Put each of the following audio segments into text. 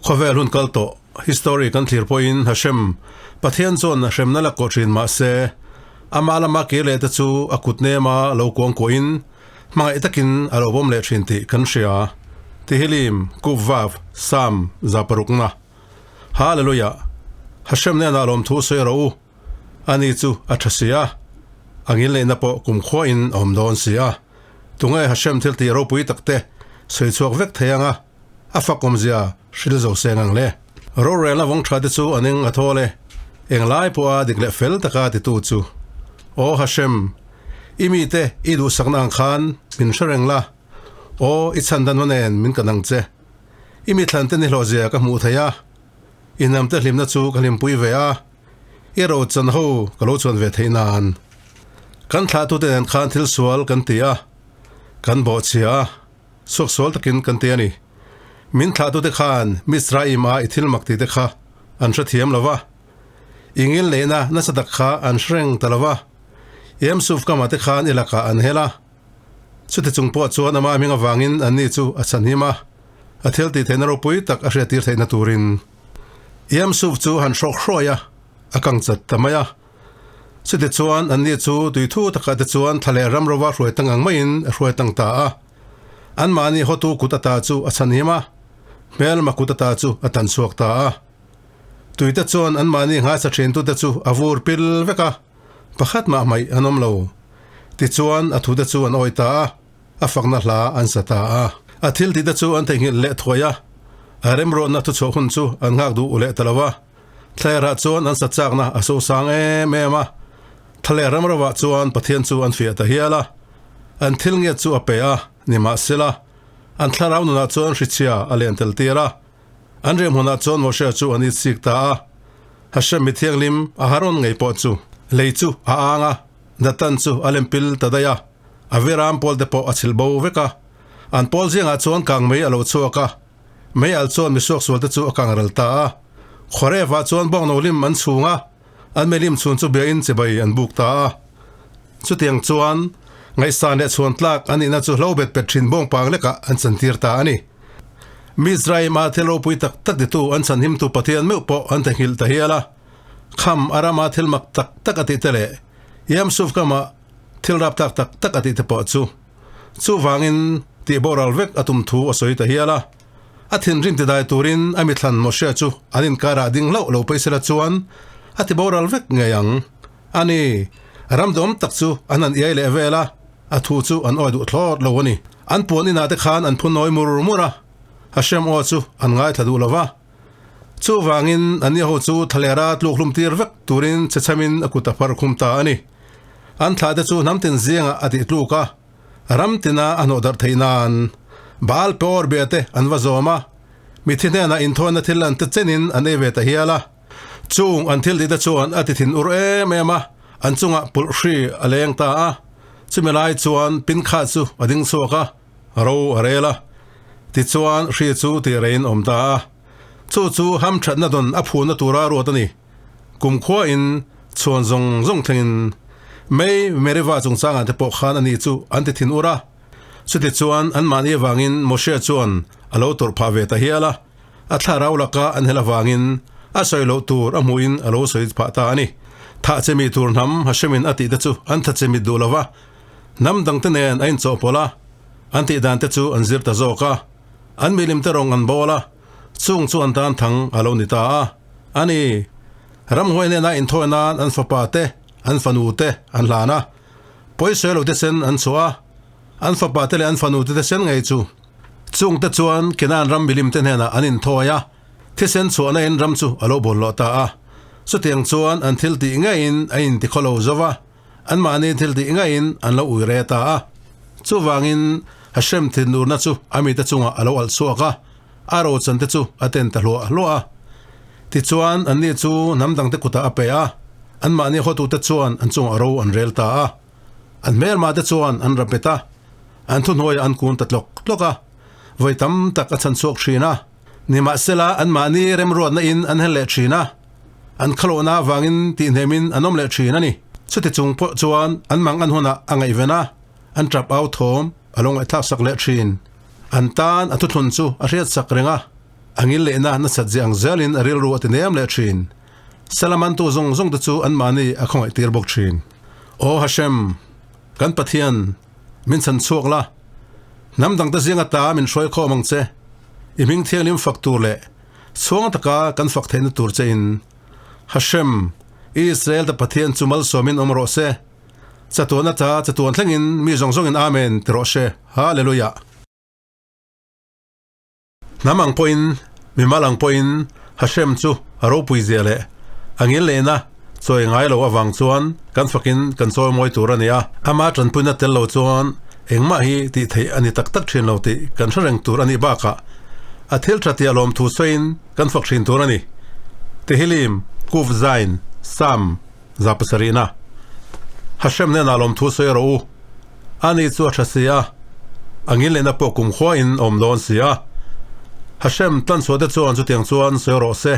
Khawvel hun kal tawh, history kan thlir pawhin Hashem, Pathian chuan hremna la kawh thin mah se, amah lama kir leh te chu a kut nema lo kuang kuahin hmangaih takin a lo bawm leh thin tih kan hria. Tihilim, Kup Vav, Psalm 600. Hallelujah! Hashem hnenah lawmthu sawi rawh u. Ani chu a tha si a, a ngilneihna pawh kumkhua in a awm dawn si a. Tunge Hashem thil tih ropui takte sawi chhuak vek thei anga a fak awmzia hril zo seng ang le? Rorelna vawng tha te chu an eng a thawl e, englai pawha dik leh fel taka titu chu. Aw Hashem, i mite i duhsakna ang khan min hre reng la, aw i chhan dan hma nen min kan ang che. I mithlan te nihlawhzia ka hmuh thei a, i hnamte hlimna chu ka hlimpui ve a. I ro chan ho ka lo chuan ve theih nan. Kan thlahtute nen khan thil sual kan ti a, kan bawhchhia a, suaksual takin kan ti a ni. Min thlahtute khan Mizraim-a i thil mak tite kha an hrethiam lo va, i ngilneihna nasa tak kha an hre reng ta lo va, Yemsuf kamah te khan i lakah an hel a. Chuti chung pawh chuan amah hming avangin anni chu a chhanhim a, a thil tih theihna ropui tak a hriattir theihna turin. Yamsuf chu han hrawk hruai a, a kang chat ta mai a. Chuti chuan anni chu tui thu takah te chuan thla leh ram rova hruai tang ang maiin a hruai tang ta a. Anmahni hotu kut ata chu a chhanhim a, hmelma kut ata chu a tan chhuak ta a. Tuite chuan anmahni nghaisa thintute chu a vur pil vek a, pakhat mah hmaih an awm lo. Tichuan a thute chu an awi ta a. A fakna hla an sa ta a. A thil tihte chu an theihnghilh leh thuai a, a remruatna thuchhuah hun chu an nghak duh leh ta lo a. Thlerah chuan an sa chakna a sosang em em a, thla ram rovah chuan Pathian chu an fiah ta hial a. An thil ngiat chu a pe a, nimahsela, an thlarau nunah chuan hrichhia a len tel tir a. An riahhmunah chuan Moshe chu an itsik ta a, Hashem mi thianghlim Aharon ngei pawh chu lei chu a ang a, Datan chu a lempil ta daih a. A viram pawl te pawh a chhilh bo vek a. An pawl zingah chuan kang mei a lo chhuak a. Mei al chuan misuaksual te chu a kang ral ta a. Khawrevah chuan bawngno lim an chhung a, an meilim chhun chu biain chibai an buk ta a. Chutiang chuan ngaihsan leh chhuan tlak an nihna chu hlo bet pet thin bawngpang lekah an chantir ta a ni. Mizraim-a thil ropui tak tak titu an chhanhimtu Pathian meuh pawh an theihnghilh ta hial a. Kham a rama thil mak tak tak a tih te leh Yamsuf kama Thil rap tak tak tak a tih te pawh chu chuvangin tih boral vek a tum thu a sawi ta hial a. A thinrim ti dai turin a mithlan Moshe chu an inkarah ding hlauh lo paisela chuan a ti boral vek ngei ang. A ni, ram dawm tak chu an han iai leh vel a, a thu chu an awi duh thlawt lo a ni. An puan inah te khan an phu nawi mur mur a, Hashem aw chu an ngaithla duh lo va. Chuvangin anni ho chu thlalera tluk hlum tir vek turin chhechamin a kut a phar khum ta a ni. An thlahte chu hnam tin zingah a tih tluk a, ram tina a hnawh darh theih nan Baal Peor bia te an va zawm a, mithi hnenah inthawina thil an te chenin an ei ve ta hial a. Chung an thil tihte chuan a ti thin ur em em a, an chungah pulh hri a leng ta a. Chumi lai chuan Pinkha chu a ding chhuak a. Ro a rel a, tichuan hri chu tih reiin awm ta a. Chu chu hamthatna dawn a phunna tura ruat a ni. Kumkhuain chhuan zawng zawng thlengin May Meriva chungchangah te pawh khan ani chu an ti thin ur a. Chutichuan anmahni avangin Moshe chuan a lo tawrh phah ve ta hial a, a thlarau laka an hel avangin a sawi loh tur a hmuhin a lo sawi phah ta a ni. Thah chemi tur hnam Hashemin a tihte chu an tha chemit duh lo va. Hnam dangte nen a inchawhpawlh a, an tih dan te chu an zir ta zawk a. An milim te rawng an bawl a, chung chu an tan thang a lo ni ta a. A ni, ramhuai nena inthawi nan an fapa te, an fanu te an hlan a. Pawisawi lo te sen an chhuah a, an fapa te leh an fanu te te sen ngei chu. Chung te chuan Kenan ram milim te hnenah an inthawi a, thisen chhuahna in ram chu a lo bawlhhlawh ta a. Chutiang chuan an thil tih ngeiin a intikhawlo zo va. Anmahni thil tih ngaiin an lo ui re ta a. Chuvangin Hashem thinurna chu a mite chungah a lo alh chhuak a, a rochante chu a ten ta hluah hluah a. Tichuan, anni chu hnam dangte kutah a pe a, anmahni hawtute chuan an chungah ro an rel ta a. An hmelmate chuan an rapet a, an thuhnuaiah an kun ta tlawk tlawk a, vawi tam tak a chhan chhuak thin a. Nimahsela, anmahni remruatna in an hel leh thin a. An khalawhna avangin tihhnemin an awm leh thin a ni. Chuti chung pawh chuan an mang an hunah a ngaihven a, an tap au thawm a lo ngaihthlak sak leh thin. An tan a thuthlun chu a hriat sak reng a. A ngil lehna nasat zia ang zelin a rilru a ti nem leh thin. Salamantu zawng zawng te chu anmahni a khawngaih tir bawk thin. Aw Hashem, kan Pathian, min chhan chhuak la, hnam dangte zing ata min hruai khawm ang che, i hming thianghlim fak tur leh chhuang taka kan fak theihna tur che in. Hashem, Israel te Pathian chu malsawmin awm rawh se. Chatuan ata chatuan thlengin mi zawng zawngin Amen ti rawh se. Hallelujah. Hnam ang pawhin, mimal ang pawhin Hashem chu a ropui zia leh a ngil lehna chawi ngai lo avang chuan kan fakin kan chawi mawi tur a ni a. Ama tanpuina tel lo chuan engmah hi tih theih a ni tak tak thin lo tih kan hre reng tur a nih bakah a thil tha tia lawmthu sawiin kan fak thin tur a ni. Tehillim, Kuf Zain, Sam, 700-na. Hashem hnenah lawmthu sawi rawh u. Ani chu a tha si a, a ngil lehna pawh kumkhuain a awm dawn si a. Hashem tlanchhuahte chuan chutiang chuan sawi rawh se.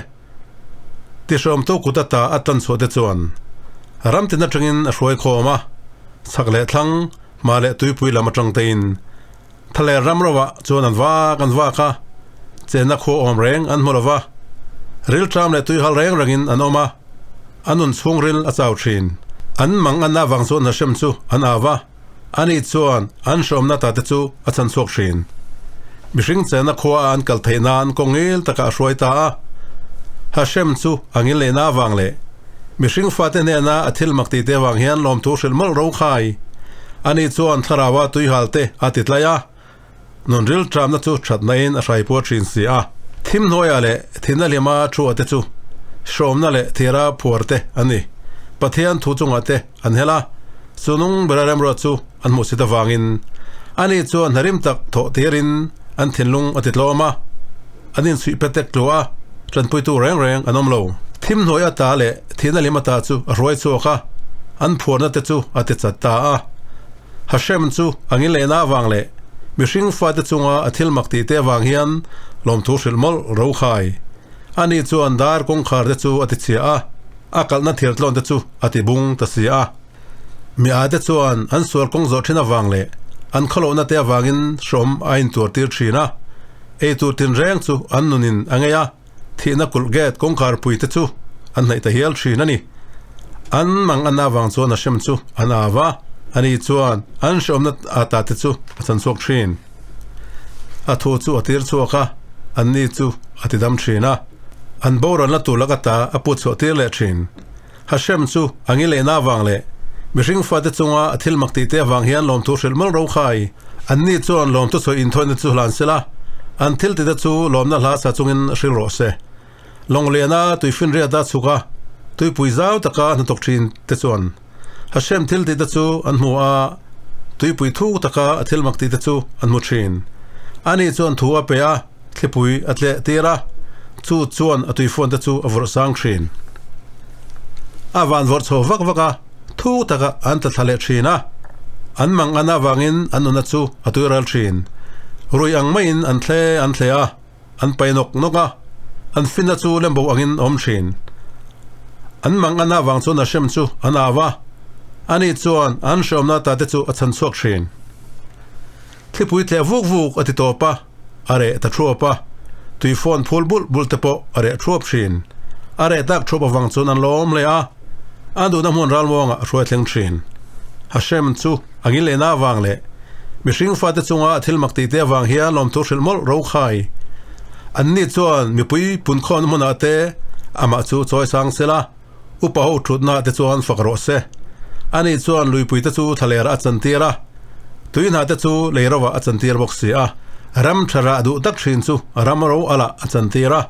Tihrawmtu kut ata a tlanchhuahte chuan ram tin atangin a hruai khawm a, chhak leh thlang, hma leh tuipui lam atang tein thaler ram rovah chuan an vak an vak a, chenna khua awm reng an hmu lova, rilṭam leh tuihal reng rengin an awm a. A nun chhungril a chau thin. An mang an avang chuan Hashem chu an au a, ani chuan an hreawmna ta te chu a chhan chhuak thin. Mihring chenna khua a an kal theih nan kawngil takah a hruai ta a. Hashem chu a ngil lehna avang leh mihring fate hnena a thil mak tih te avang hian lawmthu hrilh mawlh ro khai. Ani chuan thlaraua tuihal te a ti tlai a. Nun rilṭamna chu ṭhatnain a hraipua ṭhin si a. Thim hnuaiah leh thina hlima thua te chu hrawmna leh thira phuar te an ni. Pathian thu chungah te an hel a, chu nung bera remruat chu an hmuhsit avangin ani chuan hnarim tak thawh tirin an thinlung a ti tlawm a, an inchhuih petek tlu a, ṭanpuitu reng reng an awm lo. Thim hnuai ata leh thina hlim ata chu a hruai chhuak a, an phuarna te chu a ti chat ta a. Hashem chu a ngil lehna avang leh mihring fate chunga a thil mak tihte avang hian lawmthu hrilh mawlh ro khai. Ani chuan dar kawngkhar te chu a ti chhia a, a kalhna thirtlawn te chu a ti bung ta si a. Mi ate chuan an sual kawng zawh thin avang leh an khawlohna te avangin hrawm a intuar tir thin a, eitur tinreng chu an nunin a ngei a. Thihna kulh gate kawngkhar pui te chu an hnaih ta hial thin a ni. An mang an avang chuan Hashem chu an av a, ani chuan an hreawmna ata te chu a chan chhuak thin. A thu chu a tir chhuak a, anni chu a ti dam thin a, an boralna tur lak ata a put chhuah tir leh thin. Hashem chu a ngil lehna avang leh mihring fate chunga a thil mak tih te avang hian lawmthu hrilh mawlh ro khai. Anni chuan lawmthu sawi inthawina chu hlan sela, an thil tite chu lawmna hla sa chungin hril rawh se. Lawngliana tuifinriata chhuk a, tuipui zau taka hnathawk thin te chuan Hashem thil tite chu an hmu a, tuipui thuk taka a thil mak tite chu an hmu thin. Ani chuan thu a pe a, Thlipui a tleh tir a, chu chuan a tuifawn te chu a vawrh sang thin. A van vawrh chho vak vak a, thu takah an tla thla leh thin a, an mang an avangin an nuna chu a tui ral thin. Rui ang maiin an thle an thle a, an pai nawk nawk a, an finna chu lembo angin a awm thin. An mang an avang chuan Hashem chu an au a, ani chuan an hreawmna ta te chu a chhan chhuak thin. Thlipui tleh vuk vuk a ti tawp a, a reh ta thuap a, tui phone phul bulh bulh te pawh a reh thuap thin. A reh tak thuap avang chuan an lawm hle a, an duhna hmun ralmuangah a hruai thleng thin. Hashem chu a ngil lehna avang leh mihring fate chunga a thil mak tih te avang hian lawmthu hrilh mawlh ro khai. Anni chuan mipui punkhawmna hmunah te amah chu chawi sang sela, Upa ho thutna te chuan fak rawh se. Ani chuan luipui te chu thlaler a chantir a, tui hna te chu lei rovah a chantir bawk si a. Ram tha rah duh tak thin chu ram ro a lah a chantir a,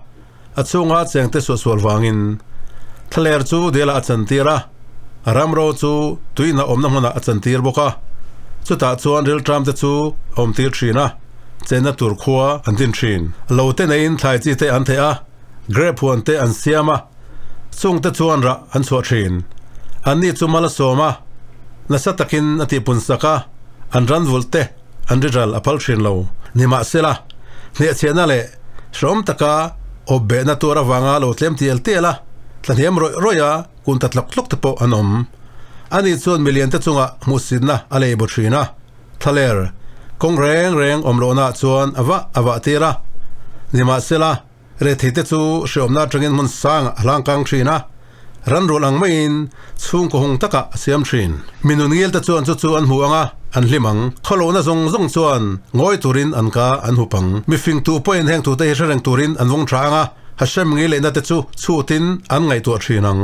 a chhunga cheng te suahsual vangin thlaler chu delah a chantir a, ram ro chu tui hna awmna hmunah a chantir bawk a. Chutah chuan rilṭam te chu a awmtir thin a, chenna tur khua an din thin. Lo te neiin thlai chi te an theih a, Grape huan te an siam a, chungte chuan rah an chhuah thin. Anni chu mal a sawm a, nasa takin a tihpun sak a, an ran vulh te an ri ral a phal thin lo. Nimahsela, hnehchhiahna leh hrehawm taka awp behna tuar avanga lo tlem tial tial a, tlahniam rawih rawih a, kun ta tlawk tlawk te pawh an awm. Ani chuan milian te chungah hmuhsitna a lei bu thin a. Thlaler, kawng reng reng awm lohnaah chuan a vah a vah tir a. Nimahsela. Retheite chu hreawmna atangin hmun sangah a hlangkang thin a, ran rual ang maiin chhungkaw hung takah a siam thin. Mi nun ngilte chuan chu chu an hmu ang a, an hlim ang. Khawlohna zawng zawng chuan ngawi turin an ka an hup ang. Mifing tu pawhin heng tute hi hre reng turin an vawng tha ang a, Hashem ngei lehna te chu chhutin an ngaihtuah thin ang.